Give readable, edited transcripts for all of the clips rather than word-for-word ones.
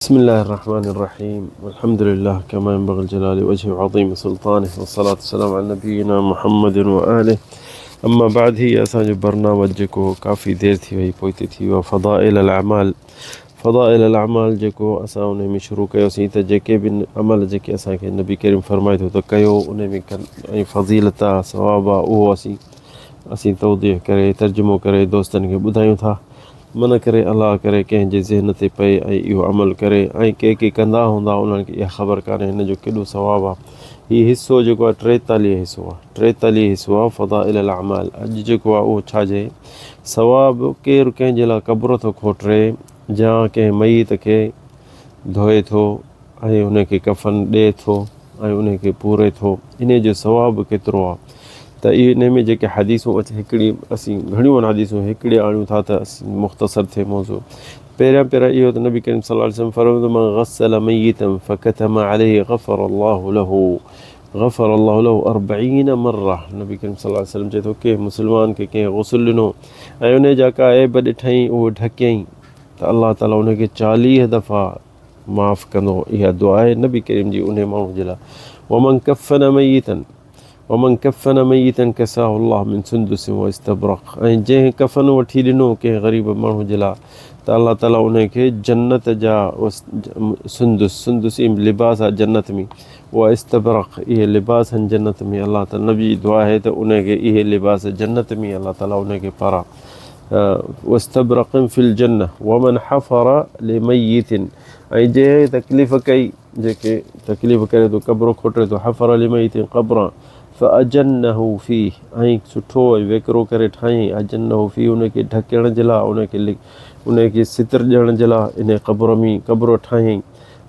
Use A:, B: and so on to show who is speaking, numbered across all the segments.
A: بسم الله الرحمن الرحيم والحمد لله كما ينبغي لجلال وجهه وعظيم سلطانه والصلاة والسلام على نبينا محمد وآله اما بعد هي اسان جو برنامج جيڪو ڪافي دير ٿي وئي پوئتي ٿي ويو فضائل الاعمال فضائل الاعمال جيڪو اسان ان ۾ شروع ڪيوسين ته جيڪي به عمل جيڪي اسان کي نبي ڪريم فرمائي ٿو ته ڪيو ان ۾ ۽ فضيلت آ ثواب آ اهو اسين اسين توضيح ڪري ترجمو ڪري دوستن کي ٻڌايون ٿا من ڪري الله ڪري ڪنهن جي ذهن تي پئي ۽ اهو عمل ڪري ۽ ڪي ڪي ڪندا هوندا انهن کي اها خبر ڪانهي هن جو ڪيڏو ثواب آهي هي حصو جيڪو آهي 43 حصو آهي 43 حصو آهي فضائل الاعمال اڄ جيڪو آهي اهو ڇا جي ثواب ڪير ڪنهن جي لاء قبر ٿو کوٽري يا ڪنهن ميت کي ڌوئي ٿو ۽ ان کي ڪفن ڏئي ٿو ۽ ان کي پوري ٿو انهي جو ثواب ڪيترو آهي ته اهي انهي ۾ جيڪي حديثون اچ هڪڙي اسين گهڻيون آهن حديثون هڪڙي آڻيون ٿا ته مختصر ٿئي موضوع پهريان پهريان اهو ته نبي ڪريم صلي الله عليه وسلم فرمايو ته من غسل ميتا فڪتم عليه غفر الله له غفر الله له 40 مره نبي ڪريم صلي الله عليه وسلم چئي ٿو ڪنهن مسلمان کي ڪنهن غسل ڏنو ۽ انهي جا ڪا عيب ڏٺائين اهو ڍڪيائين ته الله تعالي ان کي 40 دفعا معاف ڪندو اها دعا آهي نبي ڪريم جي انهي ماڻهو جي لاء ومن ڪفن ميتا ومن ڪفن ميتا ڪساه الله من سندس و استبرق ۽ جنهن ڪفن وٺي ڏنو ڪنهن غريب ماڻهو جي لاء ته الله تعالي انهي کي جنت جا سندس سندس لباس آهي جنت ۾ و استبرق اهي لباس آهن جنت ۾ الله تعالي نبي جي دعا آهي ته انهي کي اهي لباس جنت ۾ الله تعالي انهي کي پارا واستبرق في الجنة ومن حفر لميت ۽ جنهن تڪليف ڪئي جيڪي تڪليف ڪري ٿو قبر کوٽي ٿو حفر لميت قبرا فاجنه فيه ۽ سٺو ۽ ويڪرو ڪري ٺاهيائين اجنه فيه ان کي ڍڪڻ جي لاء ان کي ان کي ستر ڏيڻ جي لاء ان قبر ۾ قبر ٺاهيائين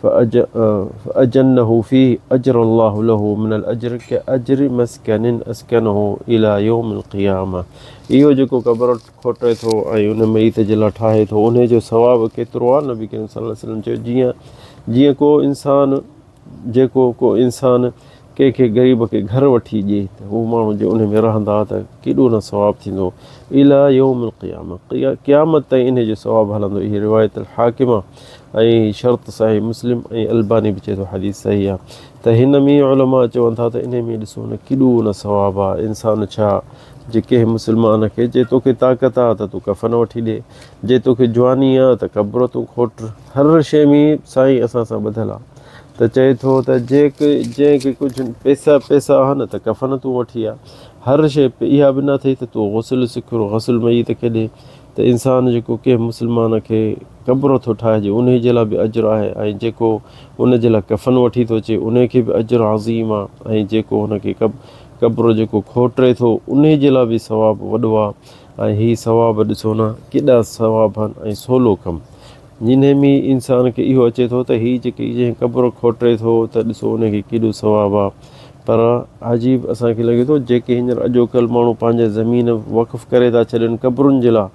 A: فأجنه فيه اجر الله له من الاجر كاجر مسڪن اسڪنه الى يوم القيامه اهو جيڪو قبر کوٽي ٿو ۽ ان ميت جي لاء ٺاهي ٿو انهي جو ثواب ڪيترو آهي نبي ڪريم صلي الله عليه وسلم چيو جيئن جيئن ڪو انسان جيڪو ڪو انسان ڪنهن کي غريب کي گهر وٺي ڏي ته هو ماڻهو جي انهي ۾ رهندا ته ڪيڏو نه ثواب ٿيندو الي يوم القيامه قيامت تائين انهي جو ثواب هلندو اهي روايت الحاڪم ۽ شرط صحيح مسلم ۽ الباني به چئي ٿو حديث صحيح آهي ته هن ۾ علماء چون ٿا ته انهي ۾ ڏسو نه ڪيڏو نه ثواب آهي انسان ڇا جي ڪنهن مسلمان کي جي توکي طاقت آ ته تون ڪفن وٺي ڏي جي توکي جواني آ ته قبر تون کوٽ هر شيء ۾ سائين اسان سان ٻڌل آ ته چئي ٿو ته جيڪ جنهن کي ڪجهه پئسا پئسا آهن ته ڪفن تون وٺي آ هر شيء اها به نه اٿئي ته تون غسل سک غسل ميت کي ڏي ته انسان جيڪو ڪنهن مسلمان کي قبر ٿو ٺاهجي انهي جي لاء به اجر آهي ۽ جيڪو ان جي لاء ڪفن وٺي ٿو اچي انهي کي به اجر عظيم آ ۽ جيڪو هن کي قبر جيڪو کوٽري ٿو انهي جي لاء به ثواب وڏو آ ۽ هي ثواب ڏسو نه ڪيڏا ثواب آهن ۽ سولو ڪم جنهن ۾ انسان کي اهو اچي ٿو ته هي جيڪي جنهن قبر کوٽي ٿو ته ڏسو ان کي ڪيڏو ثواب آ پر عجيب اسان کي لڳي ٿو جيڪي هينئر اڄوڪل ماڻهو پنهنجا زمين وقف ڪري ٿا ڇڏين قبرن جي لاء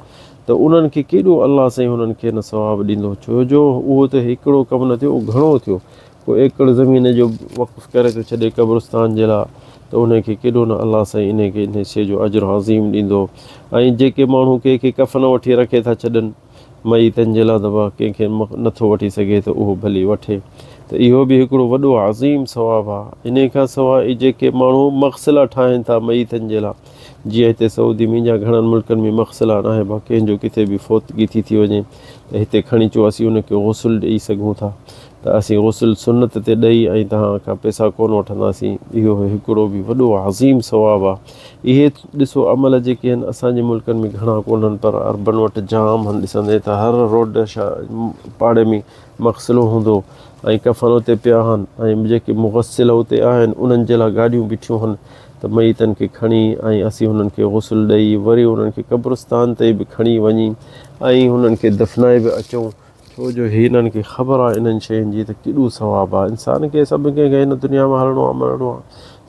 A: ته انهن کي ڪيڏو الله سائين هنن کي نه ثواب ڏيندو ڇو جو اهو ته هڪڙو ڪم نه ٿيو اهو گهڻو ٿيو ڪو ايڪڙ زمين جو وقف ڪري ٿو ڇڏي قبرستان جي لاء ته ان کي ڪيڏو نه الله سائين ان کي ان شيء جو اجر عظيم ڏيندو ۽ جيڪي ماڻهو ڪنهن کي ڪفن وٺي رکي ٿا ڇڏن ميتن جي لاء دوا ڪنهن کي نٿو وٺي سگهي ته اهو ڀلي وٺي ته اهو به هڪڙو وڏو عظيم ثواب آهي. انهي کان سواء جيڪي ماڻهو مغسلا ٺاهين ٿا ميتن جي لاء جيئن هتي سعودي ۾ يا گهڻن ملڪن ۾ مغسلا ناهي با ڪنهن جو ڪٿي به فوتگي ٿي ٿي وڃي ته هتي کڻي اچو اسين ان کي غسل ڏئي سگهون ٿا ته اسين غسل سنت تي ڏئي ۽ توهان کان پئسا ڪونه وٺنداسين اهو هڪڙو به وڏو عظيم ثواب آهي. اهي ڏسو عمل جيڪي آهن اسان جي ملڪن ۾ گهڻا ڪونهن پر عربن وٽ جام آهن ڏسندي ته هر روڊ پاڙي ۾ مغسلو هوندو ۽ ڪفن اتي پيا آهن ۽ جيڪي مغسل اتي آهن انهن جي لاء گاڏيون بيٺيون آهن ته ميتن کي کڻي ۽ اسين هنن کي غسل ڏئي وري انهن کي قبرستان تائين به کڻي وڃي ۽ هنن کي دفنائي به اچون ڇو جو هنن کي خبر آهي انهن شين جي ته ڪيڏو ثواب آهي. انسان کي سڀ ڪنهن کي هن دنيا مان هلڻو آهي مرڻو آهي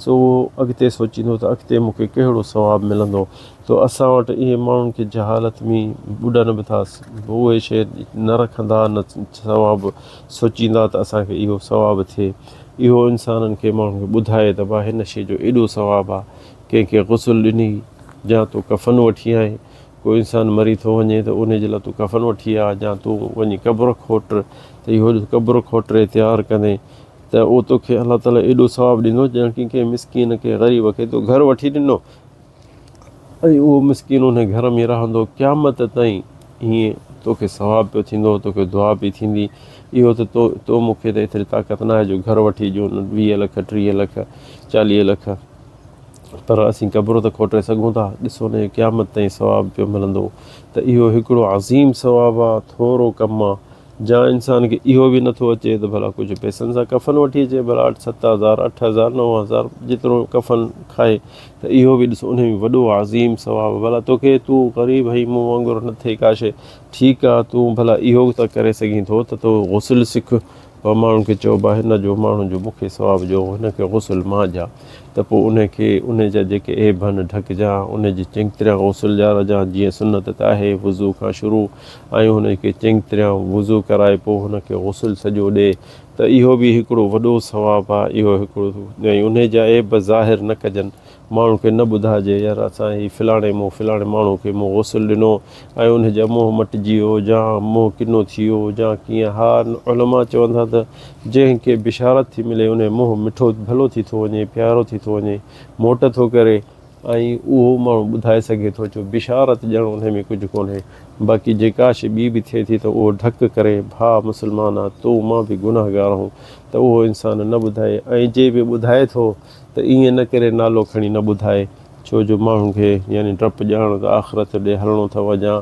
A: سو اهو اڳتي سوچيندو ته اڳتي مون کي ڪهڙو ثواب ملندو تو اسان وٽ اهي ماڻهن کي جهالت ۾ ٻڏن به ٿا اهي شيء نه رکندا نه ثواب سوچيندا ته اسان کي اهو ثواب ٿئي اهو انسانن کي ماڻهن کي ٻڌائي ته ڀا هن شيء جو ايڏو ثواب آهي ڪنهن کي غسل ڏني يا تو ڪفن وٺي آئين. ڪو انسان مري ٿو وڃي ته انهي جي لاء تون ڪفن وٺي آ يا تون وڃي قبر کوٽ ته اهو قبر کوٽري تيار ڪندين ته اهو توکي الله تعالي ايڏو ثواب ڏيندو ڄڻ ڪي ڪنهن مسڪين ڪنهن غريب کي تو گهر وٺي ڏنو ۽ اهو مسڪين انهي گهر ۾ رهندو قيامت تائين ائين توکي ثواب پيو ٿيندو توکي دعا پئي ٿيندي اهو ته تو تو مون کي ته ايتري طاقت ناهي جو گهر وٺي ڏيون 20 لک 30 لک 40 لک پر اسين قبر ته کوٽي سگهون ٿا، ڏسو نه قيامت تائين ثواب پيو ملندو ته اهو هڪڙو عظيم ثواب آ، ٿورو ڪم آ، جا انسان کي اهو به نٿو اچي ته ڀلا ڪجهه پئسن سان ڪفن وٺي اچي ڀلا اٺ ست هزار اٺ هزار 9000 جيترو ڪفن کائي ته اهو به ڏسو انهي ۾ وڏو عظيم ثواب آ، ڀلا توکي تون غريب آهين مون وانگر نه ٿئي ڪا شيء ٺيڪ آ تون ڀلا اهو ته ڪري سگهين ٿو ته تو غسل سک پر ماڻهن کي چئبو آهي نه جو ماڻهن جو مون کي ثواب جو هن کي غسل مان ڏيان ته پوء انهي کي انهي جا جيڪي عيب هن ڍڪجان انهي جي چڱتريان غسل ڏيارجان جيئن سنت ته آهي وضو کان شروع ۽ هن کي چڱتريان وضو ڪرائي پوء هن کي غسل سڄو ڏي ته اهو به هڪڙو وڏو ثواب آهي اهو هڪڙو ۽ انهي جا عيب ظاهر نه ڪجن ماڻهن کي نه ٻڌائجي يار اسان هي فلاڻي مون فلاڻي ماڻهو کي مون غسل ڏنو ۽ ان جا منهن مٽجي ويو يا منهن ڪنو ٿي ويو يا ڪيئن ها علماء چون ٿا ته جنهن کي بشارت ٿي ملي ان جو منهن مٺو ڀلو ٿي ٿو وڃي پيارو ٿي ٿو وڃي موٽ ٿو ڪري ۽ اهو ماڻهو ٻڌائي سگهي ٿو جو بشارت ڄڻ ان ۾ ڪجهه ڪونهي باقي جيڪا شي ٻي به ٿئي ٿي ته اهو ڍڪ ڪري ڀاء مسلمان آ تون مان به گنهگار آهون ته اهو انسان نه ٻڌائي ۽ جي به ٻڌائي ٿو ته ائين نه ڪري نالو کڻي نه ٻڌائي ڇو جو ماڻهن کي يعني ڊپ ڄاڻ ته آخرت ڏي هلڻو اٿو يا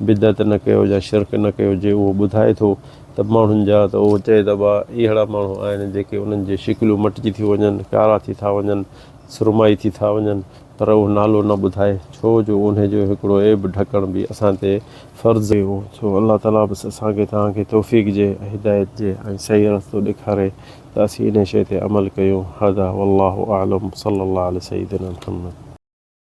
A: بدعت نه ڪيو يا شرڪ نه ڪيو جي اهو ٻڌائي ٿو ته ماڻهن جا ته اهو چئي ته ڀا اهڙا ماڻهو آهن جيڪي انهن جي شڪليون مٽجي ٿيون وڃن ڪارا ٿي ٿا وڃن سرمائي ٿي ٿا وڃن پر اهو نالو نه ٻڌائي ڇو جو انهي جو هڪڙو عيب ڍڪڻ به اسان تي فرض هو سو الله تعالي بس اسان کي توهان کي توفيق جي هدايت جي ۽ صحيح رستو ڏيکاري ته اسين انهي شيء تي عمل ڪيون هذا والله اعلم صلي الله علي سيدنا محمد.